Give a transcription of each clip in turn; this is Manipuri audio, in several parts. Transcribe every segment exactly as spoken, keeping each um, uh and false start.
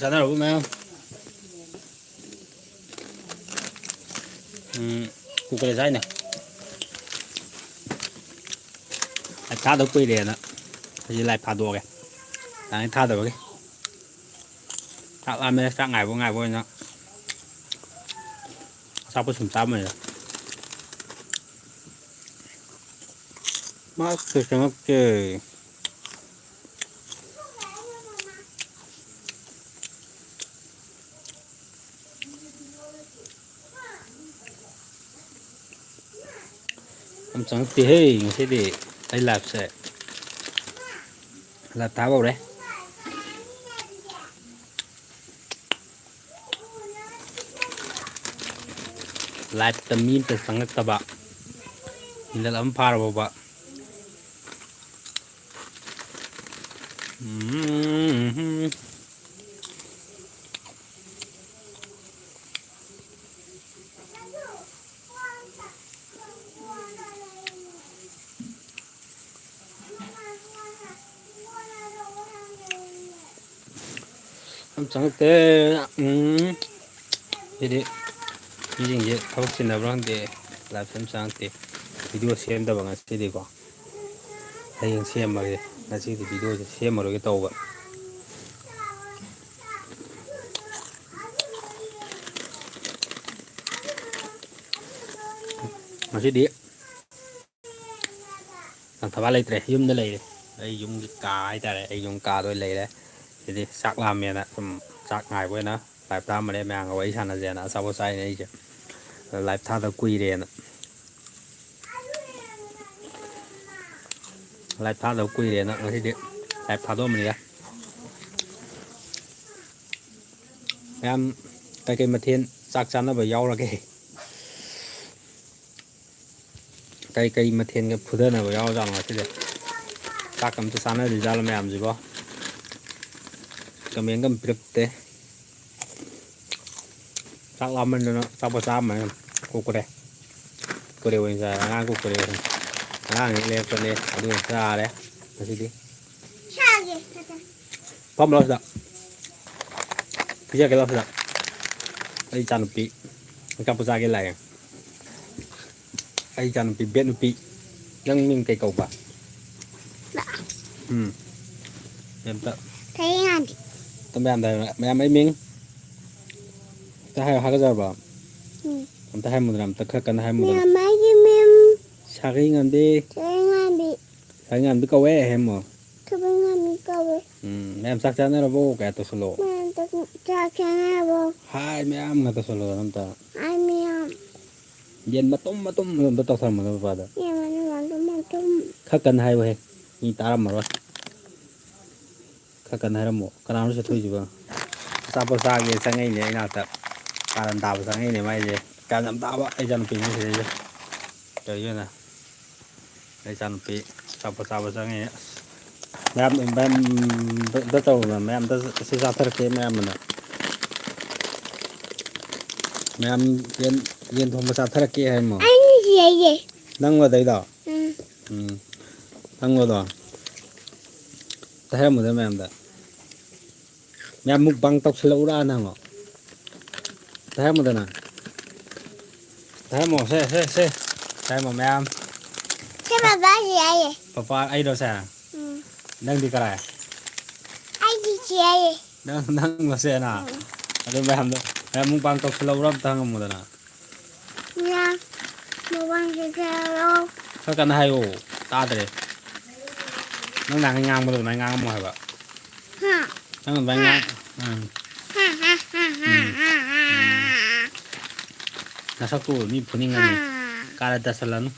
ꯆꯥꯅꯔꯕꯣ ꯃꯌꯥꯝ? ꯎꯝ, ꯀꯨꯀꯔꯦ ꯆꯥꯏꯅꯦ꯫ ꯑꯩ ꯊꯥꯗꯕ ꯀꯨꯏꯔꯦꯅ ꯍꯧꯖꯤꯛ ꯂꯥꯏꯞ ꯊꯥꯗꯣꯛꯑꯒꯦ꯫ ꯅꯍꯥꯟꯒꯩ ꯊꯥꯗꯕꯒꯤ꯫ ꯆꯥꯛ ꯂꯥꯝꯃꯦ, ꯆꯥꯛ ꯉꯥꯏꯕ ꯉꯥꯏꯕ ꯑꯣꯏꯅ ꯑꯆꯥꯄꯣꯠ ꯁꯨꯝ ꯆꯥꯕꯅꯤꯗ꯫ ꯃꯥ ꯀꯩ ꯆꯪꯉꯛꯇꯦ꯫ ꯌꯥꯝ ꯆꯪꯉꯛꯇꯦꯍꯦ ꯉꯁꯤꯗꯤ ꯑꯩ ꯂꯥꯏꯞꯁꯦ꯫ ꯂꯥꯏꯞ ꯊꯥꯕ ꯍꯧꯔꯦ꯫ ꯂꯥꯏꯞꯇ ꯃꯤ ꯑꯝꯇ ꯆꯪꯉꯛꯇꯕ꯫ ꯃꯤꯅꯠ ꯑꯃ ꯐꯥꯔꯕꯣꯕ꯫ ꯎꯝ꯫ ꯑꯝ ꯆꯪꯉꯛꯇꯦ꯫ ꯎꯝ꯫ ꯁꯤꯗꯤ ꯃꯤꯁꯤꯡꯁꯦ ꯊꯕꯛ ꯆꯤꯟꯅꯕ꯭ꯔꯥ ꯈꯪꯗꯦ, ꯂꯥꯏꯞꯁꯦ ꯑꯝ ꯆꯪꯉꯛꯇꯦ꯫ ꯚꯤꯗꯤꯑꯣ ꯁꯦꯝꯗꯕ ꯉꯁꯤꯗꯤꯀꯣ꯫ ꯍꯌꯦꯡ ꯁꯦꯝꯃꯒꯦ꯫ ꯉꯁꯤꯗꯤ ꯚꯤꯗꯤꯑꯣꯁꯦ ꯁꯦꯝꯃꯔꯣꯏꯒꯦ ꯇꯧꯕ꯫ ꯉꯁꯤꯗꯤ ꯂꯪꯊꯕꯥꯜ ꯂꯩꯇ꯭ꯔꯦ, ꯌꯨꯝꯗ ꯂꯩꯔꯦ꯫ ꯑꯩ ꯌꯨꯝꯒꯤ ꯀꯥ ꯍꯥꯏꯇꯥꯔꯦ, ꯑꯩ ꯌꯨꯝ ꯀꯥꯗ ꯑꯣꯏꯅ ꯂꯩꯔꯦ꯫ ꯁꯤꯗꯤ ꯆꯥꯛ ꯂꯥꯝꯃꯦꯅ ꯁꯨꯝ ꯆꯥꯛ ꯉꯥꯏꯕ ꯑꯣꯏꯅ ꯂꯥꯏꯞ ꯊꯥꯔꯝꯕꯅꯦ, ꯃꯌꯥꯝꯒ ꯋꯥꯔꯤ ꯁꯥꯟꯅꯁꯦꯅ ꯑꯆꯥꯄꯣꯠ ꯆꯥꯏꯅꯦ ꯑꯩꯁꯦ꯫ ꯂꯥꯏꯞ ꯊꯥꯗꯕ ꯀꯨꯏꯔꯦꯅ꯫ ꯂꯥꯏꯞ ꯊꯥꯗꯕ ꯀꯨꯏꯔꯦꯅ ꯉꯁꯤꯗꯤ ꯂꯥꯏꯞ ꯊꯥꯗꯣꯛꯑꯝꯕꯅꯤꯗ꯫ ꯃꯌꯥꯝ ꯀꯩꯀꯩ ꯃꯊꯦꯜ ꯆꯥꯛ ꯆꯥꯅꯕ ꯌꯥꯎꯔꯒꯦ? ꯀꯩ ꯀꯩ ꯃꯊꯦꯜꯒ ꯐꯨꯊꯅꯕ ꯌꯥꯎꯔꯖꯥꯠꯅꯣ ꯉꯁꯤꯗꯤ? ꯆꯥꯛꯀ ꯑꯝꯇ ꯆꯥꯅꯗ꯭ꯔꯤꯖꯥꯠꯂꯣ ꯃꯌꯥꯝꯁꯤꯕꯣ? ꯀꯃꯦꯟꯒ ꯑꯝ ꯄꯤꯔꯛꯇꯦ꯫ ꯆꯥꯛ ꯂꯥꯝꯃꯟꯗꯅ ꯑꯆꯥꯄꯣꯠ ꯆꯥꯔꯝꯕꯅꯤ꯫ ꯀꯨꯔꯀꯨꯔꯦ꯫ ꯀꯨꯔꯀꯨꯔꯦ ꯑꯣꯏꯅ ꯆꯥꯔꯦ꯫ ꯑꯉꯥꯡ ꯀꯨꯔꯀꯨꯔꯦ ꯑꯣꯏꯅ꯫ ꯑꯉꯥꯡ ꯍꯦꯛ ꯂꯩꯔꯛꯄꯅꯦ, ꯑꯗꯨ ꯑꯣꯏꯅ ꯆꯥꯔꯦ ꯉꯁꯤꯗꯤ꯫ ꯐꯝꯂꯣ ꯁꯤꯗ꯫ ꯄꯤꯖꯒꯦ ꯂꯥꯛꯁꯤꯗ꯫ ꯑꯩ ꯏꯆꯥꯅꯨꯄꯤ ꯑꯆꯥꯄꯣꯠ ꯆꯥꯒꯦ ꯂꯥꯛꯑꯦ꯫ ꯑꯩ ꯏꯆꯥꯅꯨꯄꯤ ꯕꯦꯠ ꯅꯨꯄꯤ꯫ ꯅꯪ ꯃꯤꯡ ꯀꯩ ꯀꯧꯕ? ꯎꯝ꯫ ꯑꯝꯇ ꯀꯩ ꯉꯥꯡꯗꯤ? ꯑꯝꯇ ꯃꯌꯥꯝꯗ ꯍꯥꯏꯌꯨ꯫ ꯃꯌꯥꯝ ꯑꯩ ꯃꯤꯡ ꯑꯝꯇ ꯍꯥꯏꯌꯨ, ꯍꯥꯒꯠꯆꯔꯕꯣ? ꯎꯝ꯫ ꯑꯝꯇ ꯍꯥꯏꯔꯝꯃꯨꯗꯅ, ꯑꯝꯇ ꯈꯔ ꯀꯟꯅ ꯍꯥꯏꯔꯝꯃꯨꯗꯅ꯫ ꯃꯌꯥꯝ ꯑꯩꯒꯤ ꯃꯤꯡ ꯁꯥꯒꯩ ꯉꯥꯟꯕꯤ꯫ ꯁꯥꯒꯩ ꯉꯥꯟꯕꯤ꯫ ꯁꯥꯒꯩ ꯉꯥꯟꯕꯤ ꯀꯧꯋꯦ ꯍꯥꯏꯔꯝꯃꯣ꯫ ꯁꯥꯒꯩ ꯉꯥꯟꯕꯤ ꯀꯧꯋꯦ꯫ ꯎꯝ, ꯃꯌꯥꯝ ꯆꯥꯛ ꯆꯥꯅꯔꯕꯣ? ꯀꯥꯏ ꯇꯧꯁꯜꯂꯣ꯫ ꯃꯌꯥꯝ ꯆꯥꯛ, ꯆꯥꯛ ꯆꯥꯅꯔꯕꯣ? ꯍꯥꯏ ꯃꯌꯥꯝ ꯉꯥꯛ ꯇꯧꯁꯜꯂꯣ ꯑꯝꯇ꯫ ꯍꯥꯏ ꯃꯌꯥꯝ꯫ ꯌꯦꯟ ꯃꯇꯨꯝ ꯃꯇꯨꯝ ꯑꯝꯇ ꯇꯧꯊꯔꯝꯃꯣ ꯅꯣꯏ ꯄꯥꯗ꯫ ꯌꯦꯟ ꯃꯇꯨꯝ ꯃꯇꯨꯝ꯫ ꯈꯔ ꯀꯟꯅ ꯍꯥꯏꯌꯨꯍꯦ꯫ ꯃꯤ ꯇꯥꯔꯝꯃꯔꯣꯏ꯫ ꯈꯔ ꯀꯟꯅ ꯍꯥꯏꯔꯝꯃꯣ꯫ ꯀꯅꯥꯅꯣ ꯆꯠꯊꯣꯛꯏꯁꯤꯕꯣ? ꯑꯆꯥꯄꯣꯠ ꯆꯥꯒꯦ ꯆꯪꯉꯛꯏꯅꯦ ꯑꯩ ꯅꯥꯛꯇ꯫ ꯀꯥꯔꯟ ꯇꯥꯕ ꯆꯪꯉꯛꯏꯅꯦ ꯃꯥꯏꯁꯦ꯫ ꯀꯥꯔꯟ ꯌꯥꯝ ꯇꯥꯕ ꯑꯩ ꯏꯆꯥꯅꯨꯄꯤꯅꯤ ꯁꯤꯗꯩꯁꯦ꯫ ꯀꯔꯤꯒꯤꯅꯣ? ꯑꯩ ꯏꯆꯥꯅꯨꯄꯤ ꯑꯆꯥꯄꯣꯠ ꯆꯥꯕ ꯆꯪꯉꯛꯏꯅꯦ꯫ ꯑꯁ꯫ ꯃꯌꯥꯝ, ꯃꯌꯥꯝ, ꯑꯝꯇ ꯇꯧꯔꯨꯅ, ꯃꯌꯥꯝꯗ ꯁꯤ ꯆꯥꯊꯔꯛꯀꯦ ꯃꯌꯥꯝ ꯑꯃꯅ꯫ ꯃꯌꯥꯝ ꯌꯦꯟ, ꯌꯦꯟ ꯊꯣꯡꯕ ꯆꯥꯊꯔꯛꯀꯦ ꯍꯥꯏꯔꯝꯃꯣ꯫ ꯑꯩ ꯅꯨꯡꯁꯤꯌꯦ꯫ ꯅꯪꯂꯣ ꯑꯗꯩꯗꯣ? ꯎꯝ꯫ ꯎꯝ꯫ ꯅꯪꯂꯣꯗꯣ? ꯑꯝꯇ ꯍꯥꯏꯔꯝꯃꯨꯗ ꯃꯌꯥꯝꯗ꯫ ꯃꯌꯥꯝ mukbang ꯇꯧꯁꯜꯂꯛꯎꯔꯥ ꯅꯪꯂꯣ? ꯑꯝꯇ ꯍꯥꯏꯔꯝꯃꯨꯗꯅ꯫ ꯑꯝꯇ ꯍꯥꯏꯔꯝꯃꯣ, ꯁꯦ, ꯁꯦ, ꯁꯦ꯫ ꯑꯝꯇ ꯍꯥꯏꯔꯝꯃꯣ ꯃꯌꯥꯝ꯫ ꯁꯦ ꯕꯕꯥ ꯁꯤ ꯍꯥꯏꯌꯦ꯫ ꯄꯄꯥ ꯑꯩꯔꯣ ꯁꯦ? ꯎꯝ꯫ ꯅꯪꯗꯤ ꯀꯔꯥꯏ? ꯑꯩꯗꯤ ꯁꯤ ꯍꯥꯏꯌꯦ꯫ ꯅꯪ, ꯅꯪꯂꯣ ꯁꯦꯅ? ꯎꯝ꯫ ꯑꯗꯨ ꯃꯌꯥꯝꯗꯣ, ꯃꯌꯥꯝ mukbang ꯇꯧꯁꯜꯂꯛꯎꯔꯥ ꯑꯝꯇ ꯍꯪꯉꯝꯃꯨꯗꯅ꯫ ꯃꯌꯥꯝ mukbang ꯇꯧꯁꯜꯂꯛꯎꯔꯣ? ꯈꯔ ꯀꯟꯅ ꯍꯥꯏꯌꯣ, ꯇꯥꯗ꯭ꯔꯦ꯫ ꯅꯪ ꯅꯍꯥꯟꯒꯩ ꯉꯥꯡꯕꯗꯣ ꯑꯗꯨꯃꯥꯏꯅ ꯉꯥꯡꯉꯝꯃꯣ ꯍꯥꯏꯕ꯫ ꯍꯥ꯫ ꯅꯪ ꯑꯗꯨꯃꯥꯏꯅ ꯉꯥꯡ-, ꯑꯥ꯫ ꯍꯥ, ꯍꯥ, ꯍꯥ, ꯍꯥ, ꯎꯝ꯫ ꯍꯥ, ꯍꯥ, ꯍꯥ꯫ ꯅꯁꯛꯇꯨ ꯃꯤ ꯐꯨꯅꯤꯡꯉꯅꯤ꯫ ꯍꯥ꯫ ꯀꯥꯔꯟ ꯇꯥꯁꯜꯂꯅꯨ꯫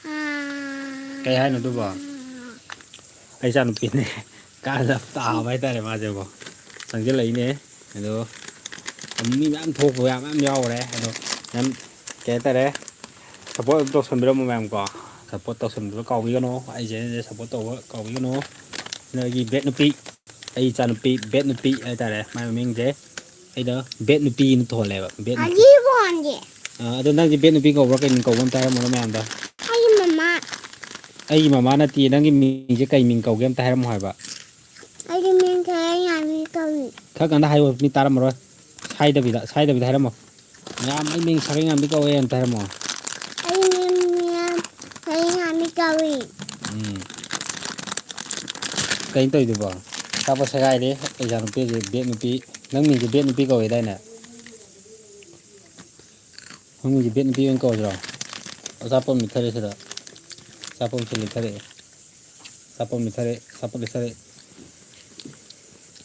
ꯍꯥ꯫ ꯀꯩ ꯍꯥꯏꯅꯣ ꯑꯗꯨꯕꯣ? ꯑꯩ ꯏꯆꯥꯅꯨꯄꯤꯅꯦ꯫ ꯀꯥꯔꯟ ꯌꯥꯝ ꯇꯥꯕ ꯍꯥꯏꯇꯥꯔꯦ ꯃꯥꯁꯦꯀꯣ꯫ ꯆꯪꯁꯤꯜꯂꯛꯏꯅꯦ꯫ ꯑꯗꯣ ꯃꯤ ꯃꯌꯥꯝ ꯊꯣꯛꯄ ꯃꯌꯥꯝ ꯃꯌꯥꯝ ꯌꯥꯎꯈ꯭ꯔꯦ꯫ ꯑꯗꯣ ꯃꯌꯥꯝ ꯀꯩ ꯍꯥꯏꯇꯥꯔꯦ, support ꯑꯗꯨꯝ ꯇꯧꯁꯟꯕꯤꯔꯝꯃꯣ ꯃꯌꯥꯝ ꯀꯣ꯫ Support ꯇꯧꯁꯟꯕꯤꯕ ꯀꯥꯎꯕꯤꯒꯅꯨ꯫ ꯑꯩ channelꯁꯦ support ꯇꯧꯕ ꯀꯥꯎꯕꯤꯒꯅꯨ꯫ ꯅꯣꯏꯒꯤ ꯕꯦꯠ ꯅꯨꯄꯤ, ꯑꯩ ꯏꯆꯥꯅꯨꯄꯤ ꯕꯦꯠ ꯅꯨꯄꯤ ꯍꯥꯏꯇꯥꯔꯦ, ꯃꯥꯏ ꯃꯃꯤꯡꯁꯦ ꯑꯩꯅ ꯕꯦꯠ ꯅꯨꯄꯤꯅ ꯊꯣꯜꯂꯦꯕ, ꯕꯦꯠ ꯅꯨꯄꯤ꯫ ꯑꯔꯤꯕ ꯋꯥꯟꯁꯦ꯫ ꯑꯥ, ꯑꯗꯣ ꯅꯪꯗꯤ ꯕꯦꯠ ꯅꯨꯄꯤ ꯀꯧꯕ꯭ꯔꯥ, ꯀꯩ ꯃꯤꯡ ꯀꯧꯕ ꯑꯝꯇ ꯍꯥꯏꯔꯝꯃꯨꯅꯦ ꯃꯌꯥꯝꯗ꯫ ꯑꯩꯒꯤ ꯃꯃꯥ꯫ ꯑꯩꯒꯤ ꯃꯃꯥ ꯅꯠꯇꯦ, ꯅꯪꯒꯤ ꯃꯤꯡꯁꯦ ꯀꯩ ꯃꯤꯡ ꯀꯧꯒꯦ ꯑꯝꯇ ꯍꯥꯏꯔꯝꯃꯣ ꯍꯥꯏꯕ꯫ ꯑꯩꯒꯤ ꯃꯤꯡ ꯁꯥꯒꯩ ꯉꯥꯟꯕꯤ ꯀꯧꯏ꯫ ꯈꯔ ꯀꯟꯅ ꯍꯥꯏꯌꯣ, ꯃꯤ ꯇꯥꯔꯝꯃꯔꯣꯏ꯫ ꯁꯥꯏꯗꯕꯤꯗ, ꯁꯥꯏꯗꯕꯤꯗ ꯍꯥꯏꯔꯝꯃꯣ꯫ "ꯃꯌꯥꯝ, ꯑꯩ ꯃꯤꯡ ꯁꯔꯩꯉꯥꯝꯕꯤ ꯀꯧꯋꯦ" ꯑꯝꯇ ꯍꯥꯏꯔꯝꯃꯣ꯫ "ꯑꯩ ꯃꯤꯡ ꯃꯌꯥꯝ ꯁꯔꯩꯉꯥꯝꯕꯤ ꯀꯧꯏ"꯫ ꯎꯝ꯫ ꯀꯩꯅꯣ ꯇꯧꯔꯤꯗꯨꯕꯣ? ꯑꯆꯥꯄꯣꯠ ꯁꯦꯒꯥꯏꯔꯦ꯫ ꯑꯩ ꯏꯆꯥꯅꯨꯄꯤꯁꯦ ꯕꯦꯠ ꯅꯨꯄꯤ꯫ ꯅꯪ ꯃꯤꯡꯁꯦ ꯕꯦꯠ ꯅꯨꯄꯤ ꯀꯧꯋꯦꯗꯥꯏꯅꯦ? ꯅꯪꯒꯤ ꯕꯦꯠ ꯅꯨꯄꯤ ꯑꯣꯏꯅ ꯀꯧꯔꯁꯤꯔꯣ? ꯑꯆꯥꯄꯣꯠ ꯑꯃ ꯂꯤꯠꯊꯔꯛꯑꯦ ꯁꯤꯗ꯫ ꯑꯆꯥꯄꯣꯠ ꯑꯃꯁꯨ ꯂꯤꯠꯊꯔꯛꯑꯦ꯫ ꯑꯆꯥꯄꯣꯠ ꯑꯃ ꯂꯤꯠꯊꯔꯛꯑꯦ꯫ ꯑꯆꯥꯄꯣꯠ ꯂꯤꯠꯊꯔꯛꯑꯦ꯫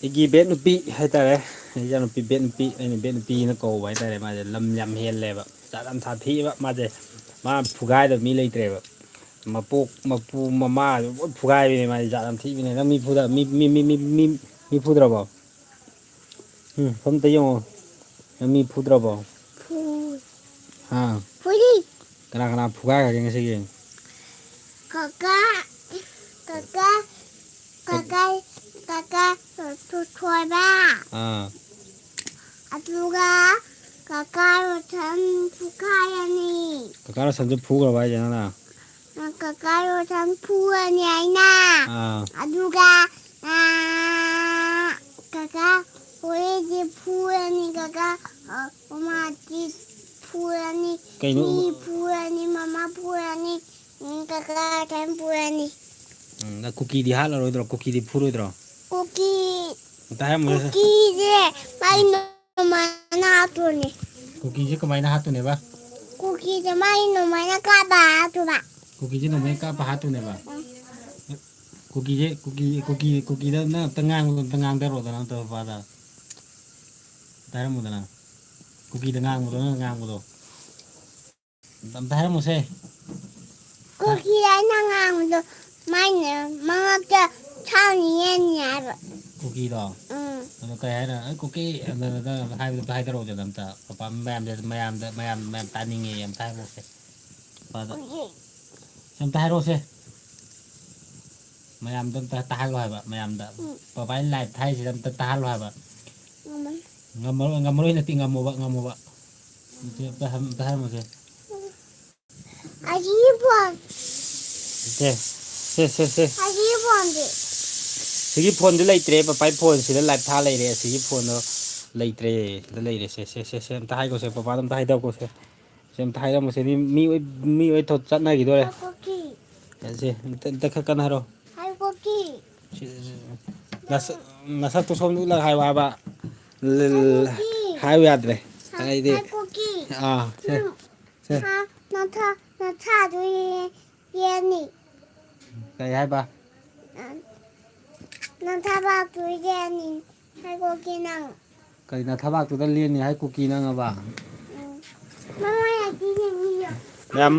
ꯑꯩꯒꯤ ꯕꯦꯠ ꯅꯨꯄꯤ ꯍꯥꯏꯇꯥꯔꯦ꯫ ꯑꯩ ꯏꯆꯥꯅꯨꯄꯤ ꯕꯦꯠ ꯅꯨꯄꯤ, ꯑꯩꯅ ꯕꯦꯠ ꯅꯨꯄꯤꯅ ꯀꯧꯕ ꯍꯥꯏꯇꯥꯔꯦ꯫ ꯃꯥꯁꯦ ꯂꯝ ꯌꯥꯝ ꯍꯦꯜꯂꯦꯕ꯫ ꯖꯥꯠ ꯌꯥꯝ ꯁꯥꯊꯤꯑꯕ ꯃꯥꯁꯦ꯫ ꯃꯥ ꯐꯨꯒꯥꯏꯗꯕ ꯃꯤ ꯂꯩꯇ꯭ꯔꯦꯕ꯫ ꯃꯄꯣꯛ, ꯃꯄꯨ, ꯃꯃꯥ ꯂꯣꯏ ꯐꯨꯒꯥꯏꯕꯤꯅꯦ ꯃꯥꯁꯦ꯫ ꯖꯥꯠ ꯌꯥꯝ ꯊꯤꯕꯅꯦ꯫ ꯅꯪ ꯃꯤ ꯐꯨꯗ-, ꯃꯤ, ꯃꯤ, ꯃꯤ, ꯃꯤ, ꯃꯤ, ꯃꯤ ꯐꯨꯗ꯭ꯔꯕꯣ? ꯎꯝ, ꯁꯣꯝꯇ ꯌꯦꯡꯉꯣ꯫ ꯅꯪ ꯃꯤ ꯐꯨꯗ꯭ꯔꯕꯣ? ꯐꯨꯏ꯫ ꯍꯥ? ꯐꯨꯏ꯫ ꯀꯅꯥ ꯀꯅꯥ ꯐꯨꯒꯥꯏꯈ꯭ꯔꯒꯦ ꯉꯁꯤꯒꯤ? ꯀꯀꯥ, ꯀꯀꯥ, ꯀꯀꯥ, ꯀꯀꯥ ꯊꯣꯏꯕ꯫ ꯑꯥ꯫ ꯑꯗꯨꯒ ꯀꯀꯥ ꯔꯣꯁꯟ ꯐꯨꯒꯥꯏꯔꯅꯤ꯫ ꯀꯀꯥ ꯔꯣꯁꯟꯁꯨ ꯐꯨꯈ꯭ꯔꯕ ꯍꯥꯏꯁꯦ ꯅꯪꯅ? ꯀꯀꯥ ꯔꯣꯁꯟ ꯐꯨꯔꯅꯤ ꯑꯩꯅ꯫ ꯑꯥ꯫ ꯑꯗꯨꯒ, ꯑꯥ, ꯀꯀꯥ ꯍꯣꯔꯦꯟꯗꯤ ꯐꯨꯔꯅꯤ, ꯀꯀꯥ, ꯑ, ꯃꯃꯥꯗꯤ ꯐꯨꯔꯅꯤ, ꯀꯩꯅꯣ? ꯃꯤ ꯐꯨꯔꯅꯤ, ꯃꯃꯥ ꯐꯨꯔꯅꯤ, ꯎꯝ, ꯀꯀꯥ ꯔꯣꯁꯟ ꯐꯨꯔꯅꯤ꯫ ꯎꯝ, ꯅꯪ ꯀꯨꯀꯤꯗꯤ ꯍꯥꯠꯂꯔꯣꯏꯗ꯭ꯔꯣ? ꯀꯨꯀꯤꯗꯤ ꯐꯨꯔꯣꯏꯗ꯭ꯔꯣ? ꯀꯨꯀꯤ, ꯑꯝꯇ ꯍꯥꯏꯔꯝꯃꯨꯅꯦ꯫ ꯀꯨꯀꯤꯁꯦ ꯃꯥꯏ ꯎꯝ꯫ ꯅꯣꯡꯃꯩꯅ ꯍꯥꯠꯇꯣꯏꯅꯦ꯫ ꯀꯨꯀꯤꯁꯦ ꯀꯃꯥꯏꯅ ꯍꯥꯠꯇꯣꯏꯅꯦꯕ? ꯀꯨꯀꯤꯁꯦ ꯃꯥꯏ ꯅꯣꯡꯃꯩꯅ ꯀꯥꯞꯄ ꯍꯥꯠꯇꯣꯏꯕ꯫ ꯀꯨꯀꯤꯁꯦ ꯅꯣꯡꯃꯩ ꯀꯥꯞꯄ ꯍꯥꯠꯇꯣꯏꯅꯦꯕ? ꯎꯝ꯫ ꯀꯨꯀꯤꯁꯦ, ꯀꯨꯀꯤ, ꯀꯨꯀꯤ, ꯀꯨꯀꯤꯗ ꯅꯪ ꯑꯝꯇ ꯉꯥꯡꯕꯗꯣ ꯑꯝꯇ ꯉꯥꯡꯊꯔꯛꯑꯣꯗꯅ, ꯑꯝꯇ ꯕꯕꯥꯗ꯫ ꯑꯝꯇ ꯍꯥꯏꯔꯝꯃꯨꯗꯅ꯫ ꯀꯨꯀꯤꯗ ꯉꯥꯡꯕꯗꯣ, ꯅꯪ ꯉꯥꯡꯕꯗꯣ꯫ ꯑꯝꯇ ꯍꯥꯏꯔꯝꯃꯨꯁꯦ꯫ ꯀꯨꯀꯤ ꯑꯩꯅ ꯉꯥꯡꯕꯗꯣ ꯃꯥꯏꯅ ꯃꯉꯛꯇ ꯁꯥꯎꯅꯤ ꯌꯦꯟꯅꯤ ꯍꯥꯏꯕ꯫ ꯀꯨꯀꯤꯗꯣ? ꯎꯝ꯫ ꯑꯗꯣ ꯀꯩ ꯍꯥꯏꯅꯣ? "ꯑꯩ ꯀꯨꯀꯤ" ꯑꯗꯨ, ꯑꯗꯨ ꯍꯥꯏꯕꯗꯣ ꯑꯝꯇ ꯍꯥꯏꯗꯔꯛꯑꯣꯗꯅ ꯑꯝꯇ꯫ ꯄꯄꯥ ꯃꯌꯥꯝꯗ, ꯃꯌꯥꯝꯗ, ꯃꯌꯥꯝ, ꯃꯌꯥꯝ ꯇꯥꯅꯤꯡꯉꯦ꯫ ꯑꯝꯇ ꯍꯥꯏꯔꯛꯑꯣꯁꯦ꯫ ꯄꯄꯥꯗ꯫ ꯀꯨꯀꯤ꯫ ꯑꯝꯇ ꯍꯥꯏꯔꯛꯑꯣꯁꯦ꯫ ꯃꯌꯥꯝꯗ ꯑꯝꯇ ꯇꯥꯍꯜꯂꯣ ꯍꯥꯏꯕ, ꯃꯌꯥꯝꯗ꯫ ꯎꯝ꯫ ꯄꯄꯥꯒꯤ live ꯊꯥꯏꯁꯤꯗ ꯑꯝꯇ ꯇꯥꯍꯜꯂꯣ ꯍꯥꯏꯕ꯫ ꯉꯝꯃꯣꯏ꯫ ꯉꯝꯃꯔꯣꯏ, ꯉꯝꯃꯔꯣꯏ ꯅꯠꯇꯦ, ꯉꯝꯃꯣꯕ, ꯉꯝꯃꯣꯕ꯫ ꯁꯦ, ꯑꯝꯇ ꯍꯥꯏ-, ꯑꯝꯇ ꯍꯥꯏꯔꯝꯃꯨꯁꯦ꯫ ꯑꯁꯤꯒꯤ phone꯫ ꯁꯦ, ꯁꯦ, ꯁꯦ, ꯁꯦ꯫ ꯑꯁꯤꯒꯤ phoneꯁꯦ꯫ ꯁꯤꯒꯤ ꯐꯣꯟꯗꯨ ꯂꯩꯇ꯭ꯔꯦ, ꯄꯄꯥꯏ ꯐꯣꯟꯁꯤꯗ ꯂꯥꯏꯞ ꯊꯥ ꯂꯩꯔꯦ꯫ ꯑꯁꯤꯒꯤ ꯐꯣꯟꯗꯣ ꯂꯩꯇ꯭ꯔꯦ꯫ ꯁꯤꯗ ꯂꯩꯔꯦ꯫ ꯁꯦ, ꯁꯦ, ꯁꯦ, ꯁꯦ, ꯑꯝꯇ ꯍꯥꯏꯒꯣꯁꯦ꯫ ꯄꯄꯥꯗ ꯑꯝꯇ ꯍꯥꯏꯗꯧꯀꯣꯁꯦ꯫ ꯁꯦ, ꯑꯝꯇ ꯍꯥꯏꯔꯝꯃꯨꯁꯦ꯫ ꯃꯤ, ꯃꯤ ꯑꯣꯏ-, ꯃꯤ ꯑꯣꯏ ꯊꯣ-, ꯆꯠꯅꯈꯤꯗꯣꯔꯦ꯫ ꯍꯥꯏ ꯀꯣꯀꯤ꯫ ꯁꯦ, ꯑꯝꯇ, ꯑꯝꯇ ꯈꯔ ꯀꯟꯅ ꯍꯥꯏꯔꯣ꯫ ꯍꯥꯏ ꯀꯣꯀꯤ꯫ ꯁꯦ, ꯁꯦ, ꯁꯦ꯫ ꯅꯁꯛ-, ꯅꯁꯛꯇꯣ ꯁꯣꯝꯗ ꯎꯠꯂꯒ ꯍꯥꯏꯌꯣ ꯍꯥꯏꯕ꯫ ꯂ-, ꯂ-, ꯍꯥꯏ ꯀꯣꯀꯤ꯫ ꯍꯥꯏꯌꯨ ꯌꯥꯗ꯭ꯔꯦ꯫ ꯍꯥꯏ, ꯑꯩꯗꯤ꯫ ꯍꯥꯏ ꯀꯣꯀꯤ꯫ ꯑꯥ, ꯁꯦ, ꯅꯪ ꯁꯦ꯫ ꯅꯁꯥ, ꯅꯁꯥ, ꯅꯁꯥꯗꯨ ꯌꯦ-, ꯌꯦꯡꯅꯤ꯫ ꯀꯩ ꯍꯥꯏꯕ? ꯅꯪ ꯊꯕꯥꯛꯇꯨ ꯌꯦꯡꯅꯤ ꯍꯥꯏ ꯀꯣꯀꯤ ꯅꯪ꯫ ꯀꯔꯤ, ꯅꯊꯕꯥꯛꯇꯨꯗ ꯂꯦꯟꯅꯤ ꯍꯥꯏ ꯀꯨꯀꯤ ꯅꯪꯑꯕ? ꯎꯝ꯫ ꯃꯃꯥ ꯌꯥꯏꯕꯤ ꯌꯦꯡꯅꯤꯌꯣ꯫ ꯃꯌꯥꯝ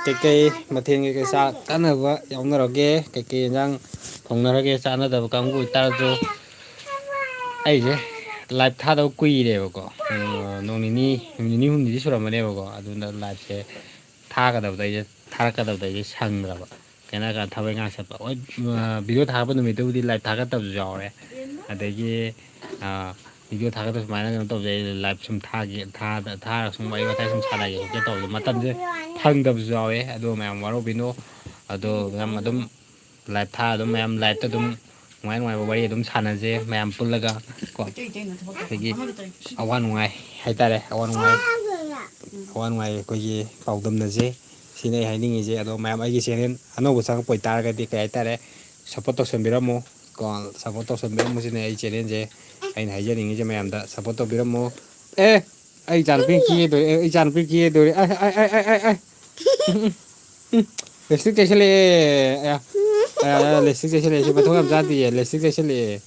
ꯀꯩꯀꯩ ꯃꯊꯦꯜ ꯀꯩꯀꯩ ꯆꯥ-, ꯆꯥꯅꯕ ꯌꯥꯎꯅꯔꯒꯦ? ꯀꯩꯀꯩ ꯌꯦꯟꯖꯥꯡ ꯊꯣꯡꯅꯔꯒꯦ? ꯆꯥꯅꯗꯕ ꯀꯥꯡꯕꯨ ꯑꯣꯏꯇꯥꯔꯁꯨ ꯑꯩꯁꯦ ꯂꯥꯏꯞ ꯊꯥꯗꯕ ꯀꯨꯏꯔꯦꯕꯀꯣ꯫ ꯎꯝ, ꯅꯣꯡ ꯅꯤꯅꯤ, ꯅꯨꯃꯤꯠ ꯅꯤꯅꯤ ꯍꯨꯝꯅꯤꯗꯤ ꯁꯨꯔꯝꯃꯅꯦꯕꯀꯣ꯫ ꯑꯗꯨꯅ ꯂꯥꯏꯞꯁꯦ ꯊꯥꯒꯗꯕꯗ ꯑꯩꯁꯦ, ꯊꯥꯔꯛꯀꯗꯕꯗ ꯑꯩꯁꯦ ꯁꯪꯗ꯭ꯔꯕ꯫ ꯀꯩꯅꯣ ꯍꯥꯏꯔꯀꯥꯟꯗ ꯊꯕꯛ ꯏꯪꯈꯥꯡ ꯆꯠꯄ꯫ ꯍꯣꯏ, ꯑ, ꯚꯤꯗꯤꯑꯣ ꯊꯥꯒꯠꯄ ꯅꯨꯃꯤꯠꯇꯨꯕꯨꯗꯤ ꯂꯥꯏꯞ ꯊꯥꯒꯠꯇꯕꯁꯨ ꯌꯥꯎꯔꯦ꯫ ꯑꯗꯒꯤ, ꯑ, ꯚꯤꯗꯤꯑꯣ ꯊꯥꯒꯠꯄ ꯁꯨꯃꯥꯏꯅ ꯀꯩꯅꯣ ꯇꯧꯖꯩ, ꯂꯥꯏꯞ ꯁꯨꯝ ꯊꯥꯒꯦ, ꯊꯥꯗ-, ꯊꯥꯔꯒ ꯁꯨꯝ ꯋꯥꯔꯤ ꯋꯥꯇꯥꯏ ꯁꯨꯝ ꯁꯥꯟꯅꯒꯦ ꯈꯣꯠꯀꯦ ꯇꯧꯕꯗꯣ ꯃꯇꯝꯁꯦ ꯐꯪꯗꯕꯁꯨ ꯌꯥꯎꯋꯦ꯫ ꯑꯗꯣ ꯃꯌꯥꯝ ꯋꯥꯔꯧꯕꯤꯅꯨ꯫ ꯑꯗꯣ ꯃꯌꯥꯝ ꯑꯗꯨꯝ ꯂꯥꯏꯞ ꯊꯥꯔ ꯑꯗꯨꯝ ꯃꯌꯥꯝ ꯂꯥꯏꯞꯇ ꯑꯗꯨꯝ ꯅꯨꯡꯉꯥꯏ ꯅꯨꯡꯉꯥꯏꯕ ꯋꯥꯔꯤ ꯑꯗꯨꯝ ꯁꯥꯟꯅꯁꯦ ꯃꯌꯥꯝ ꯄꯨꯜꯂꯒ ꯀꯣ꯫ ꯑꯩꯈꯣꯏꯒꯤ ꯑꯋꯥ ꯅꯨꯡꯉꯥꯏ ꯍꯥꯏꯇꯥꯔꯦ, ꯑꯋꯥ ꯅꯨꯡꯉꯥꯏ, ꯑꯋꯥ ꯅꯨꯡꯉꯥꯏ ꯑꯩꯈꯣꯏꯒꯤ ꯄꯥꯎꯗꯝꯅꯁꯦ꯫ ꯁꯤꯅꯤ ꯑꯩ ꯍꯥꯏꯅꯤꯡꯉꯤꯁꯦ꯫ ꯑꯗꯣ ꯃꯌꯥꯝ ꯑꯩꯒꯤ ꯆꯦꯅꯦꯜ ꯑꯅꯧꯕ ꯆꯪꯉꯛꯄ ꯑꯣꯏꯇꯥꯔꯒꯗꯤ ꯀꯩ ꯍꯥꯏꯇꯥꯔꯦ, ꯁꯞꯄꯣꯔꯠ ꯇꯧꯁꯟꯕꯤꯔꯝꯃꯨ ꯀꯣ, ꯁꯞꯄꯣꯔꯠ ꯇꯧꯁꯟꯕꯤꯔꯝꯃꯨ꯫ ꯁꯤꯅꯤ ꯑꯩ ꯆꯦꯅꯦꯜꯁꯦ ꯑꯩꯅ ꯍꯥꯏꯖꯅꯤꯡꯉꯤꯁꯦ꯫ ꯃꯌꯥꯝꯗ ꯁꯞꯄꯣꯔꯠ ꯇꯧꯕꯤꯔꯝꯃꯨ꯫ ꯑꯦ, ꯑꯩ ꯏꯆꯥꯅꯨꯄꯤ ꯀꯦꯗꯣꯔꯦ, ꯑꯩ ꯏꯆꯥꯅꯨꯄꯤ ꯀꯦꯗꯣꯔꯦ꯫ ꯑ, ꯑ, ꯑ, ꯑ, ꯑ꯫ ꯎꯝ, ꯎꯝ, ꯎꯝ꯫ ꯎꯝ꯫ ꯂꯤꯞꯁꯇꯤꯛ ꯇꯩꯁꯜꯂꯛꯑꯦ꯫ ꯑꯌꯥ꯫ ꯑꯌꯥ, ꯑꯌꯥ, ꯂꯤꯞꯁꯇꯤꯛ ꯇꯩꯁꯜꯂꯛꯑꯦ꯫ ꯁꯤ ꯃꯊꯣꯡ ꯌꯥꯝ ꯆꯥꯗꯤꯌꯦ꯫ ꯂꯤꯞꯁꯇꯤꯛ ꯇꯩꯁꯜꯂꯛꯑꯦ꯫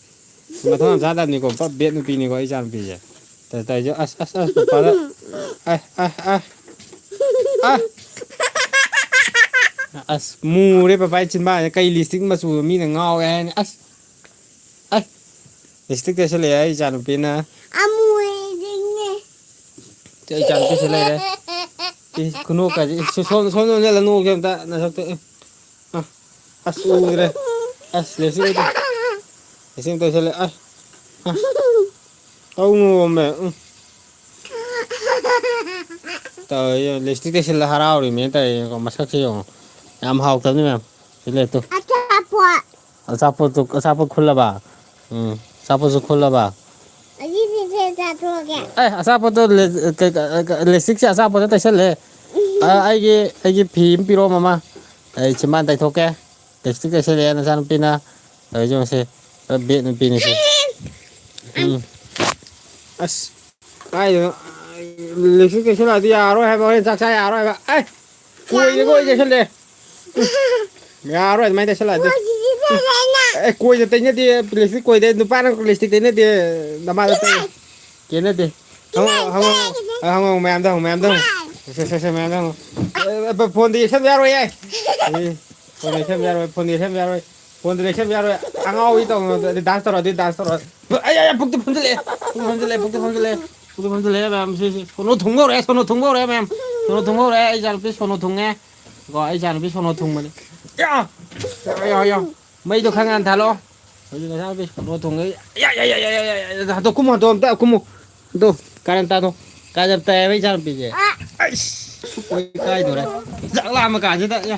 ꯁꯤ ꯃꯊꯣꯡ ꯌꯥꯝ ꯆꯥꯗꯕꯅꯤꯀꯣ꯫ ꯄꯨꯔꯥ ꯕꯦꯠ ꯅꯨꯄꯤꯅꯤꯀꯣ ꯑꯩ ꯏꯆꯥꯅꯨꯄꯤꯁꯦ꯫ ꯇ-, ꯇꯧꯔꯤꯁꯦ꯫ ꯑꯁ, ꯑꯁ, ꯑꯁ, ꯄꯄꯥꯗ꯫ ꯑ, ꯑ, ꯑ, ꯑ꯫ ꯑꯁ, ꯃꯨꯔꯦ ꯄꯄꯥ ꯏꯆꯤꯟꯕꯥꯁꯦ꯫ ꯀꯩ ꯂꯤꯞꯁꯇꯤꯛ ꯃꯆꯨ ꯃꯤꯅ ꯉꯥꯎꯋꯦ ꯍꯥꯏꯅꯤ꯫ ꯑꯁ꯫ ꯑꯁ꯫ ꯂꯤꯞꯁꯇꯤꯛ ꯇꯩꯁꯜꯂꯛꯑꯦ ꯑꯩ ꯏꯆꯥꯅꯨꯄꯤꯅ꯫ ꯑꯃꯨꯔꯤꯅꯦ꯫ ꯁꯤ ꯑꯩ ꯏꯆꯥꯅꯨꯄꯤꯁꯨ ꯂꯩꯔꯦ꯫ ꯁꯤ ꯈꯨꯅꯣꯛꯀꯁꯦ꯫ ꯁꯤ ꯁꯣꯝ, ꯁꯣꯝꯗ ꯑꯣꯟꯁꯤꯜꯂ ꯅꯣꯛꯀꯦ ꯑꯝꯇ ꯅꯁꯛꯇꯣ꯫ ꯑ, ꯑꯁ ꯎꯗ꯭ꯔꯦ꯫ ꯑꯁ ꯂꯤꯞꯁꯇꯤꯛ ꯑꯝꯇ, ꯂꯤꯞꯁꯇꯤꯛ ꯑꯝꯇ ꯇꯩꯁꯜꯂꯦ꯫ ꯑ, ꯑ꯫ ꯇꯧꯅꯣꯃꯦ꯫ ꯎꯝ꯫ ꯇꯧꯔꯦ, ꯂꯤꯞꯁꯇꯤꯛ ꯇꯩꯁꯜꯂ ꯍꯔꯥꯎꯔꯤꯃꯦ ꯇꯧꯔꯤꯁꯦ꯫ ꯃꯁꯛꯁꯦ ꯌꯦꯡꯉꯣ꯫ ꯌꯥꯝ ꯍꯥꯎꯇꯕꯅꯤ ꯃꯌꯥꯝ꯫ ꯁꯤ ꯂꯩꯔꯦ ꯇꯨ꯫ ꯑꯆꯥꯄꯣꯠ꯫ ꯑꯆꯥꯄꯣꯠꯇꯨ, ꯑꯆꯥꯄꯣꯠ ꯈꯨꯜꯂꯕ? ꯎꯝ, ꯑꯆꯥꯄꯣꯠꯁꯨ ꯈꯨꯜꯂꯕ? ꯑꯁꯤꯁꯦ ꯆꯥꯊꯣꯛꯑꯒꯦ꯫ ꯑꯦ, ꯑꯆꯥꯄꯣꯠꯇꯣ ꯂꯦ-, ꯀ-, ꯀ-, ꯀ-, ꯂꯤꯞꯁꯇꯤꯛꯁꯦ ꯑꯆꯥꯄꯣꯠꯇ ꯇꯩꯁꯜꯂꯦ꯫ ꯑ, ꯑꯩꯒꯤ, ꯑꯩꯒꯤ ꯐꯤ ꯑꯃ ꯄꯤꯔꯛꯑꯣ, ꯃꯃꯥ꯫ ꯑꯩ ꯆꯤꯝꯕꯥꯟ ꯇꯩꯊꯣꯛꯀꯦ꯫ ꯂꯤꯞꯁꯇꯤꯛ ꯇꯩꯁꯜꯂꯛꯑꯦ ꯅꯆꯥꯅꯨꯄꯤꯅ꯫ ꯇꯧꯔꯤꯁꯦ ꯌꯦꯡꯉꯨꯁꯦ꯫ ꯕꯦꯠ ꯅꯨꯄꯤꯅꯤꯁꯦ꯫ ꯎꯝ꯫ ꯑꯁ, ꯀꯥꯏꯗꯅꯣ? ꯂꯤꯞꯁꯇꯤꯛ ꯇꯩꯁꯜꯂꯛꯑꯗꯤ ꯌꯥꯔꯔꯣꯏ ꯍꯥꯏꯕ, ꯍꯣꯔꯦꯟ ꯆꯥꯛ ꯆꯥ ꯌꯥꯔꯔꯣꯏ ꯍꯥꯏꯕ꯫ ꯑꯩ, ꯀꯣꯏꯁꯦ, ꯀꯣꯏ ꯇꯩꯁꯜꯂꯦ꯫ ꯌꯥꯔꯔꯣꯏ ꯑꯗꯨꯃꯥꯏꯅ ꯇꯩꯁꯜꯂꯛꯑꯗꯤ꯫ ꯑꯦ, ꯀꯣꯏꯗ ꯇꯩꯅꯗꯦ, ꯄ꯭ꯂꯥꯁꯇꯤꯛ ꯀꯣꯏꯗ, ꯅꯨꯄꯥꯅ ꯄ꯭ꯂꯥꯁꯇꯤꯛ ꯇꯩꯅꯗꯦ, ꯅꯃꯥꯗ ꯇꯩ-, ꯀꯦꯅꯗꯦ꯫ ꯍꯪꯉꯣ, ꯍꯪꯉꯣ, ꯍꯪꯉꯣ, ꯍꯪꯉꯣ, ꯃꯌꯥꯝꯗ ꯍꯪꯉꯣ, ꯃꯌꯥꯝꯗ ꯍꯪꯉꯣ꯫ ꯁꯦ, ꯁꯦ, ꯁꯦ, ꯃꯌꯥꯝꯗ ꯍꯪꯉꯣ꯫ ꯑꯦ, ꯑꯦ, ꯐꯣꯟꯗ ꯌꯦꯛꯁꯟꯕ ꯌꯥꯔꯣꯏꯌꯦ꯫ ꯑꯦ, ꯐꯣꯟꯗ ꯌꯦꯛꯁꯟꯕ ꯌꯥꯔꯣꯏ, ꯐꯣꯟꯗ ꯌꯦꯛꯁꯟꯕ ꯌꯥꯔꯣꯏ, ꯐꯣꯟꯗ ꯌꯦꯛꯁꯟꯕ ꯌꯥꯔꯣꯏ꯫ ꯑꯉꯥꯎꯕꯤ ꯇꯧꯅꯨ, ꯑꯗꯨ ꯗꯥꯟꯁ ꯇꯧꯔꯣ, ꯑꯗꯨ ꯗꯥꯟꯁ ꯇꯧꯔꯣ꯫ ꯑꯩ, ꯑꯩ, ꯑꯩ, ꯄꯨꯛꯇ ꯐꯝꯖꯤꯜꯂꯛꯑꯦ, ꯄꯨꯛꯇ ꯐꯝꯖꯤꯜꯂꯛꯑꯦ, ꯄꯨꯛꯇ ꯐꯝꯖꯤꯜꯂꯛꯑꯦ, ꯄꯨꯛꯇ ꯐꯝꯖꯤꯜꯂꯛꯑꯦ, ꯃꯌꯥꯝ, ꯁꯤ, ꯁꯤ꯫ ꯁꯣꯅꯣ ꯊꯨꯡꯕ ꯍꯧꯔꯛꯑꯦ, ꯁꯣꯅꯣ ꯊꯨꯡꯕ ꯍꯧꯔꯛꯑꯦ, ꯃꯌꯥꯝ꯫ ꯁꯣꯅꯣ ꯊꯨꯡꯕ ꯍꯧꯔꯛꯑꯦ, ꯑꯩ ꯏꯆꯥꯅꯨꯄꯤ ꯁꯣꯅꯣ ꯊꯨꯡꯕꯅꯦ꯫ ꯀꯣ, ꯑꯩ ꯏꯆꯥꯅꯨꯄꯤ ꯁꯣꯅꯣ ꯊꯨꯡꯕꯅꯤ꯫ ꯌꯥ! ꯌꯥ, ꯌꯥ, ꯌꯥ꯫ ꯃꯩꯗꯣ ꯈꯔ ꯉꯥꯟ ꯊꯥꯜꯂꯣ꯫ ꯍꯧꯖꯤꯛ ꯅꯆꯥꯅꯨꯄꯤ ꯁꯣꯅꯣ ꯊꯨꯡꯉꯦ꯫ ꯌꯥ, ꯌꯥ, ꯌꯥ, ꯌꯥ, ꯌꯥ, ꯌꯥ, ꯌꯥ꯫ ꯍꯟꯗꯣ ꯀꯨꯝꯃꯣ, ꯍꯟꯗꯣ ꯀꯨꯝꯃꯣ꯫ ꯍꯟꯗꯣ, ꯀꯥꯔꯟ ꯇꯥꯗꯣ꯫ ꯀꯥꯔꯟ ꯇꯥꯏꯌꯦꯕ ꯏꯆꯥꯅꯨꯄꯤꯁꯦ꯫ ꯑꯩꯁ, ꯁꯨꯛ ꯀꯣꯏ ꯀꯥꯏꯗꯣꯔꯦ꯫ ꯆꯥꯛ ꯂꯥꯝꯕ ꯀꯥꯟꯁꯤꯗ꯫ ꯌꯥ,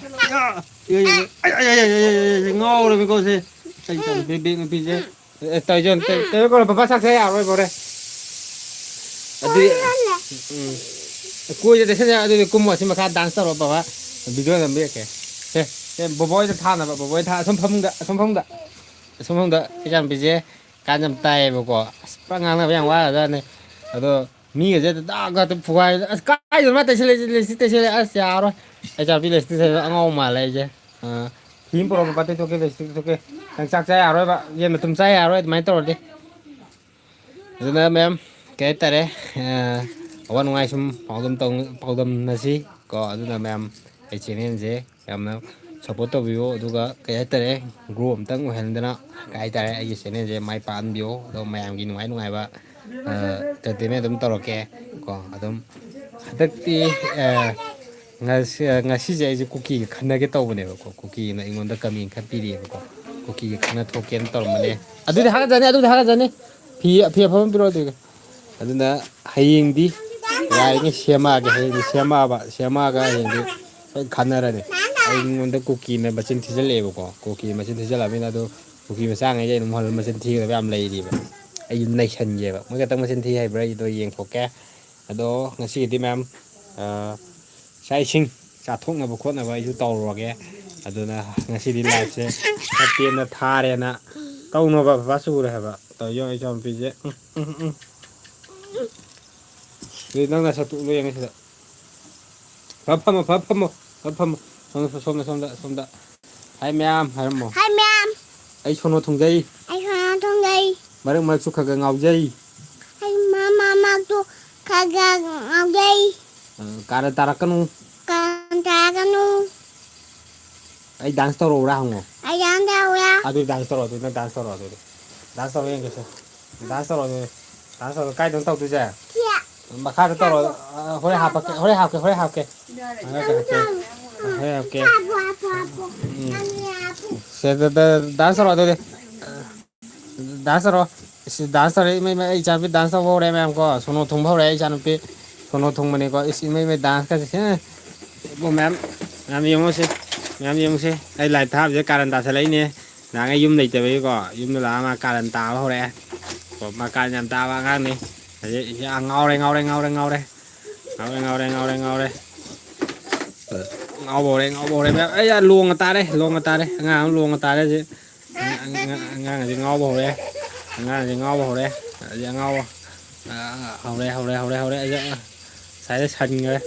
ꯌꯥ, ꯌꯥ, ꯌꯥ, ꯌꯥ, ꯌꯥ, ꯉꯥꯎꯔꯃꯤꯀꯣ ꯁꯤ꯫ ꯑꯩ ꯏꯆꯥꯅꯨꯄꯤ ꯕꯦꯛ ꯅꯨꯄꯤꯁꯦ꯫ ꯑꯦ, ꯇꯧꯖꯣꯟ, ꯇꯧ-, ꯇꯧ-, ꯀꯧꯔꯣ, ꯄꯄꯥ ꯆꯥꯛ ꯆꯥ ꯌꯥꯔꯣꯏ, ꯕꯣꯔꯦ꯫ ꯑꯗꯨꯗꯤ, ꯎꯝ꯫ ꯀꯣꯏꯗ ꯇꯩꯁꯟ ꯌꯥꯔꯣꯏ, ꯑꯗꯨꯗꯤ ꯀꯨꯝꯃꯣ, ꯑꯁꯤ ꯃꯈꯥ ꯗꯥꯟꯁ ꯇꯧꯔꯣ, ꯕꯕꯥ꯫ ꯚꯤꯗꯤꯑꯣ ꯅꯝꯕꯤꯔꯛꯀꯦ꯫ ꯁꯦ, ꯁꯦ, ꯕꯣꯕꯣꯏꯗ ꯊꯥꯅꯕ, ꯕꯣꯕꯣꯏ ꯊꯥ-, ꯑꯁꯣꯝ ꯐꯃꯨꯡꯗ, ꯑꯁꯣꯝ ꯐꯃꯨꯡꯗ, ꯑꯁꯣꯝ ꯐꯃꯨꯡꯗ ꯏꯆꯥꯅꯨꯄꯤꯁꯦ ꯀꯥꯟ ꯌꯥꯝ ꯇꯥꯏꯌꯦꯕꯀꯣ꯫ ꯑꯁ, ꯄꯨꯔꯥ ꯉꯥꯡꯅꯕ ꯌꯥꯝ ꯋꯥꯔꯖꯥꯠꯅꯤ꯫ ꯑꯗꯣ ꯃꯤꯒꯁꯦ ꯗꯥꯛ ꯗꯥꯛꯇ ꯐꯨꯒꯥꯏ-, "ꯑꯁ, ꯀꯥꯏꯗꯅꯣ ꯃꯥ ꯇꯩꯁꯜꯂꯛꯏꯁꯦ? ꯂꯤꯞꯁꯇꯤꯛ ꯇꯩꯁꯜꯂꯛꯑꯦ꯫ ꯑꯁ, ꯌꯥꯔꯣꯏ꯫ ꯑꯩ ꯏꯆꯥꯅꯨꯄꯤ ꯂꯤꯞꯁꯇꯤꯛ ꯇꯩꯁꯜꯂꯛꯑꯦ, ꯑꯉꯥꯎ ꯃꯥꯜꯂꯦ ꯑꯩꯁꯦ꯫ ꯑ, ꯐꯤ ꯑꯃ ꯄꯨꯔꯛꯑꯣ, ꯄꯄꯥ ꯇꯩꯊꯣꯛꯀꯦ, ꯂꯤꯞꯁꯇꯤꯛ ꯇꯩꯊꯣꯛꯀꯦ꯫ ꯅꯪ ꯆꯥꯛ ꯆꯥ ꯌꯥꯔꯣꯏꯕ, ꯌꯦꯟ ꯃꯇꯨꯝ ꯆꯥ ꯌꯥꯔꯣꯏ ꯑꯗꯨꯃꯥꯏꯅ ꯇꯧꯔꯗꯤ"꯫ ꯑꯗꯨꯅ ꯃꯌꯥꯝ, ꯀꯩ ꯍꯥꯏꯇꯥꯔꯦ, ꯑ, ꯑꯋꯥ ꯅꯨꯡꯉꯥꯏ ꯁꯨꯝ ꯄꯥꯎꯗꯝ ꯇꯧ-, ꯄꯥꯎꯗꯝꯅꯁꯤ ꯀꯣ꯫ ꯑꯗꯨꯅ ꯃꯌꯥꯝ, ꯑꯩ ꯆꯦꯅꯦꯜꯁꯦ ꯌꯥꯝꯅ ꯁꯞꯄꯣꯔꯠ ꯇꯧꯕꯤꯌꯣ꯫ ꯑꯗꯨꯒ, ꯀꯩ ꯍꯥꯏꯇꯥꯔꯦ, ꯒ꯭ꯔꯣ ꯑꯝꯇꯪ ꯑꯣꯏꯍꯟꯗꯅ, ꯀꯩ ꯍꯥꯏꯇꯥꯔꯦ, ꯑꯩꯒꯤ ꯆꯦꯅꯦꯜꯁꯦ ꯃꯥꯏ ꯄꯥꯛꯍꯟꯕꯤꯌꯣ꯫ ꯑꯗꯣ ꯃꯌꯥꯝꯒꯤ ꯅꯨꯡꯉꯥꯏ ꯅꯨꯡꯉꯥꯏꯕ, ꯑ, ꯑꯦꯟꯇꯔꯇꯦꯟꯃꯦꯟ ꯑꯗꯨꯝ ꯇꯧꯔꯛꯀꯦ ꯀꯣ꯫ ꯑꯗꯨꯝ ꯍꯟꯗꯛꯇꯤ, ꯑ, ꯉꯁꯤ-, ꯉꯁꯤꯁꯦ ꯑꯩꯁꯦ ꯀꯨꯀꯤꯒ ꯈꯟꯅꯒꯦ ꯇꯧꯕꯅꯦꯕꯀꯣ꯫ ꯀꯨꯀꯤꯅ ꯑꯩꯉꯣꯟꯗ ꯀꯃꯦꯟ ꯈꯔ ꯄꯤꯔꯛꯑꯦꯕꯀꯣ꯫ ꯀꯨꯀꯤꯒ ꯈꯟꯅ ꯊꯣꯛꯀꯦꯅ ꯇꯧꯔꯝꯕꯅꯦ꯫ ꯑꯗꯨꯗꯤ ꯍꯥꯒꯠꯆꯅꯤ, ꯑꯗꯨꯗꯤ ꯍꯥꯒꯠꯆꯅꯤ꯫ ꯐꯤ, ꯐꯤ ꯑꯐꯕ ꯑꯃ ꯄꯤꯔꯛꯑꯣ ꯑꯗꯨꯗꯤ꯫ ꯑꯗꯨꯅ ꯍꯌꯦꯡꯗꯤ ꯌꯥꯔꯤꯉꯩ ꯁꯦꯝꯃꯛꯑꯒꯦ꯫ ꯍꯌꯦꯡꯗꯤ ꯁꯦꯝꯃꯛꯑꯕ, ꯁꯦꯝꯃꯛꯑꯒ ꯍꯌꯦꯡꯗꯤ ꯂꯣꯏ ꯈꯟꯅꯔꯅꯤ꯫ ꯑꯩꯉꯣꯟꯗ ꯀꯨꯀꯤꯅ ꯃꯆꯤꯟ ꯊꯤꯖꯤꯜꯂꯛꯑꯦꯕꯀꯣ꯫ ꯀꯨꯀꯤ ꯃꯆꯤꯟ ꯊꯤꯖꯤꯜꯂꯛꯑꯃꯤꯅ ꯑꯗꯨ ꯀꯨꯀꯤ ꯃꯆꯥꯉꯩꯁꯦ ꯑꯩꯅ ꯑꯃꯨꯛ ꯍꯜꯂ ꯃꯆꯤꯟ ꯊꯤꯒꯗꯕ ꯌꯥꯝ ꯂꯩꯔꯤꯕ꯫ ꯑꯩꯁꯨ ꯅꯩꯁꯟꯒꯦꯕ꯫ ꯃꯣꯏ ꯈꯛꯇꯪ ꯃꯆꯤꯟ ꯊꯤ ꯍꯩꯕ꯭ꯔꯥ ꯑꯩꯗꯣ ꯌꯦꯡꯊꯣꯛꯀꯦ꯫ ꯑꯗꯣ ꯉꯁꯤꯒꯤꯗꯤ ꯃꯌꯥꯝ, ꯑ, ꯆꯥꯛ ꯏꯁꯤꯡ ꯆꯥꯊꯣꯛꯅꯕ ꯈꯣꯠꯅꯕ ꯑꯩꯁꯨ ꯇꯧꯔꯨꯔꯒꯦ꯫ ꯑꯗꯨꯅ ꯉꯁꯤꯗꯤ liveꯁꯦ ꯈꯔ ꯇꯦꯟꯅ ꯊꯥꯔꯦꯅ ꯇꯧꯅꯣꯕ꯫ ꯕꯕꯥ ꯆꯨꯔꯦ ꯍꯥꯏꯕ꯫ ꯇꯧ ꯌꯦꯡꯉꯣ ꯏꯆꯥꯅꯨꯄꯤꯁꯦ꯫ ꯎꯝ, ꯎꯝ, ꯎꯝ꯫ ꯑꯗꯨꯗꯤ ꯅꯪ ꯅꯁꯛꯇꯨ ꯎꯠꯂꯣ ꯌꯦꯡꯉꯦ ꯁꯤꯗ꯫ ꯐ ꯐꯝꯃꯣ, ꯐ ꯐꯝꯃꯣ, ꯐ ꯐꯝꯃꯣ꯫ ꯁꯣꯝꯗ, ꯁꯣꯝꯗ, ꯁꯣꯝꯗ, ꯁꯣꯝꯗ꯫ ꯍꯥꯏ ꯃꯌꯥꯝ ꯍꯥꯏꯔꯝꯃꯣ꯫ ꯍꯥꯏ ꯃꯌꯥꯝ꯫ ꯑꯩ ꯁꯣꯅꯣ ꯊꯨꯡꯖꯩ꯫ ꯑꯩ ꯁꯣꯅꯣ ꯊꯨꯡꯖꯩ꯫ ꯃꯔꯛ ꯃꯔꯛꯁꯨ ꯈꯔ ꯈꯔ ꯉꯥꯎꯖꯩ꯫ ꯑꯩ ꯃꯔꯛ ꯃꯔꯛꯁꯨ ꯈꯔ ꯈꯔ ꯉꯥꯎꯖꯩ꯫ ꯑ, ꯀꯥꯔꯟ ꯇꯥꯔꯛꯀꯅꯨ꯫ ꯀꯥꯔꯟ ꯇꯥꯔꯛꯀꯅꯨ꯫ ꯑꯩ dance ꯇꯧꯔꯛꯎꯔꯥ ꯍꯪꯉꯣ꯫ ꯑꯩ dance ꯇꯧꯔꯛꯎꯔꯥ? ꯑꯗꯨꯗꯤ dance ꯇꯧꯔꯣ, ꯑꯗꯨꯗꯤ ꯅꯪ dance ꯇꯧꯔꯣ, ꯑꯗꯨꯗꯤ꯫ Dance ꯇꯧꯔꯣ ꯌꯦꯡꯒꯦꯁꯦ꯫ Dance ꯇꯧꯔꯣ, ꯑꯗꯨꯗꯤ꯫ Dance ꯇꯧꯔꯣ꯫ ꯀꯥꯏꯗꯅꯣ ꯇꯧꯗꯣꯏꯁꯦ? ꯁꯤ꯫ ꯃꯈꯥꯗ ꯇꯧꯔꯣ꯫ ꯑ, ꯍꯣꯔꯦꯟ ꯍꯥꯞꯄꯛꯀꯦ, ꯍꯣꯔꯦꯟ ꯍꯥꯞꯀꯦ, ꯍꯣꯔꯦꯟ ꯍꯥꯞꯀꯦ꯫ ꯍꯣꯔꯦꯟ ꯍꯥꯞꯀꯦ꯫ ꯍꯣꯔꯦꯟ ꯍꯥꯞꯀꯦ꯫ ꯍꯥꯞꯄꯣ, ꯍꯥꯞꯄꯣ, ꯍꯥꯞꯄꯣ꯫ ꯎꯝ꯫ ꯅꯪꯒꯤ ꯍꯥꯞꯄꯣ꯫ ꯁꯦ, ꯗ-, ꯗ-, dance ꯇꯧꯔꯣ ꯑꯗꯨꯗꯤ꯫ Dance ꯇꯧꯔꯣ꯫ ꯏꯁ, dance ꯇꯧꯔꯦ꯫ ꯏꯃꯩ, ꯏꯃꯩ, ꯑꯩ ꯏꯆꯥꯅꯨꯄꯤ dance ꯇꯧꯕ ꯍꯧꯔꯦ ꯃꯌꯥꯝ ꯀꯣ꯫ ꯁꯣꯅꯣ ꯊꯨꯡꯕ ꯍꯧꯔꯦ ꯑꯩ ꯏꯆꯥꯅꯨꯄꯤ꯫ ꯁꯣꯅꯣ ꯊꯨꯡꯕꯅꯤꯀꯣ꯫ ꯏꯁ, ꯏꯃꯩ, ꯏꯃꯩ, dance ꯀꯁꯦ꯫ ꯁꯦ꯫ ꯏꯕꯣ ꯃꯌꯥꯝ, ꯃꯌꯥꯝ ꯌꯦꯡꯉꯣꯁꯦ꯫ ꯃꯌꯥꯝ ꯌꯦꯡꯉꯨꯁꯦ꯫ ꯑꯩ live ꯊꯥꯕꯁꯦ ꯀꯥꯔꯟ ꯇꯥꯁꯜꯂꯛꯏꯅꯦ꯫ ꯅꯍꯥꯟꯉꯩ ꯌꯨꯝ ꯂꯩꯇꯕꯒꯤꯀꯣ꯫ ꯌꯨꯝꯗ ꯂꯥꯛꯑ ꯃꯥ ꯀꯥꯔꯟ ꯇꯥꯕ ꯍꯧꯔꯛꯑꯦ꯫ ꯀꯣ, ꯃꯥ ꯀꯥꯔꯟ ꯌꯥꯝ ꯇꯥꯕ ꯑꯉꯥꯡꯅꯤ꯫ ꯍꯧꯖꯤꯛ ꯌꯥꯝ ꯉꯥꯎꯔꯦ, ꯉꯥꯎꯔꯦ, ꯉꯥꯎꯔꯦ, ꯉꯥꯎꯔꯦ꯫ ꯉꯥꯎꯔꯦ, ꯉꯥꯎꯔꯦ, ꯉꯥꯎꯔꯦ, ꯉꯥꯎꯔꯦ꯫ ꯉꯥꯎꯕ ꯍꯧꯔꯦ, ꯉꯥꯎꯕ ꯍꯧꯔꯦ꯫ ꯑꯩ ꯂꯣꯡꯉ ꯇꯥꯔꯦ, ꯂꯣꯡꯉ ꯇꯥꯔꯦ꯫ ꯑꯉꯥꯡ ꯑꯃ ꯂꯣꯡꯉ ꯇꯥꯔꯦ ꯍꯧꯖꯤꯛ꯫ ꯑꯉꯥꯡ, ꯑꯉꯥꯡ, ꯑꯉꯥꯡ ꯑꯁꯤ ꯉꯥꯎꯕ ꯍꯧꯔꯦ꯫ ꯑꯉꯥꯡ ꯑꯁꯤ ꯉꯥꯎꯕ ꯍꯧꯔꯦ꯫ ꯑꯁꯤ ꯑꯉꯥꯎꯕ꯫ ꯑ, ꯍꯧꯔꯦ, ꯍꯧꯔꯦ, ꯍꯧꯔꯦ, ꯍꯧꯔꯦ꯫ ꯑꯁꯤ, ꯑ, ꯉꯁꯥꯏꯗ ꯁꯟꯈ꯭ꯔꯦ꯫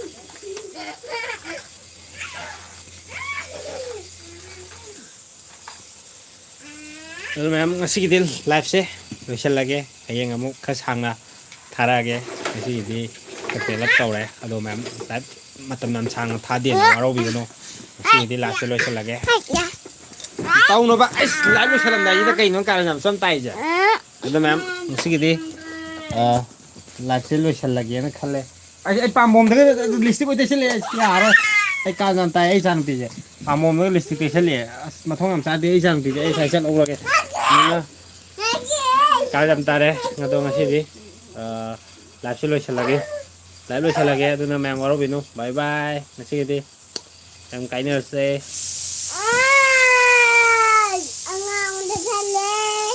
ꯑꯗꯨ ꯃꯌꯥꯝ ꯉꯁꯤꯒꯤꯗꯤ liveꯁꯦ ꯂꯣꯏꯁꯤꯜꯂꯒꯦ꯫ ꯍꯌꯦꯡ ꯑꯃꯨꯛ ꯈꯔ ꯁꯥꯡꯅ ꯊꯥꯔꯛꯑꯒꯦ꯫ ꯉꯁꯤꯒꯤꯗꯤ ꯈꯔ ꯇꯦꯜꯂꯞ ꯇꯧꯔꯦ꯫ ꯑꯗꯣ ꯃꯌꯥꯝ live ꯃꯇꯝ ꯌꯥꯝ ꯁꯥꯡꯅ ꯊꯥꯗꯦꯅ ꯋꯥꯔꯧꯕꯤꯒꯅꯨ꯫ ꯉꯁꯤꯒꯤꯗꯤ liveꯁꯦ ꯂꯣꯏꯁꯤꯜꯂꯒꯦ꯫ ꯇꯧꯅꯣꯕ꯫ ꯑꯩꯁ, live ꯂꯣꯏꯁꯤꯜꯂꯝꯗꯥꯏꯁꯤꯗ ꯀꯩꯅꯣ ꯀꯥꯔꯟ ꯌꯥꯝ ꯆꯝ ꯇꯥꯏꯁꯦ? ꯑꯗꯣ ꯃꯌꯥꯝ ꯉꯁꯤꯒꯤꯗꯤ, ꯑ, liveꯁꯦ ꯂꯣꯏꯁꯤꯜꯂꯒꯦꯅ ꯈꯜꯂꯦ꯫ ꯑꯩ, ꯑꯩ ꯄꯥꯝꯕꯣꯝꯗꯒ lipstick ꯑꯣꯏ ꯇꯩꯁꯜꯂꯛꯑꯦ꯫ ꯑꯁ, ꯌꯥꯔꯣꯏ꯫ ꯑꯩ ꯀꯥꯔꯟ ꯌꯥꯝ ꯇꯥꯏ ꯑꯩ ꯏꯆꯥꯅꯨꯄꯤꯁꯦ꯫ ꯄꯥꯝꯕꯣꯝꯗꯒ lipstick ꯇꯩꯁꯜꯂꯛꯑꯦ꯫ ꯑꯁ, ꯃꯊꯣꯡ ꯌꯥꯝ ꯆꯥꯗꯦ ꯑꯩ ꯏꯆꯥꯅꯨꯄꯤꯁꯦ꯫ ꯑꯩ ꯉꯁꯥꯏ ꯆꯠꯍꯧꯔꯒꯦ꯫ ꯑꯗꯨꯅ ꯀꯥꯔꯟ ꯌꯥꯝ ꯇꯥꯔꯦ꯫ ꯑꯗꯣ ꯉꯁꯤꯗꯤ, ꯑ, liveꯁꯦ ꯂꯣꯏꯁꯤꯜꯂꯒꯦ꯫ Live ꯂꯣꯏꯁꯤꯜꯂꯒꯦ꯫ ꯑꯗꯨꯅ ꯃꯌꯥꯝ ꯋꯥꯔꯧꯕꯤꯅꯨ꯫ Bye bye꯫ ꯉꯁꯤꯒꯤꯗꯤ ꯌꯥꯝ ꯀꯥꯏꯅꯔꯁꯦ꯫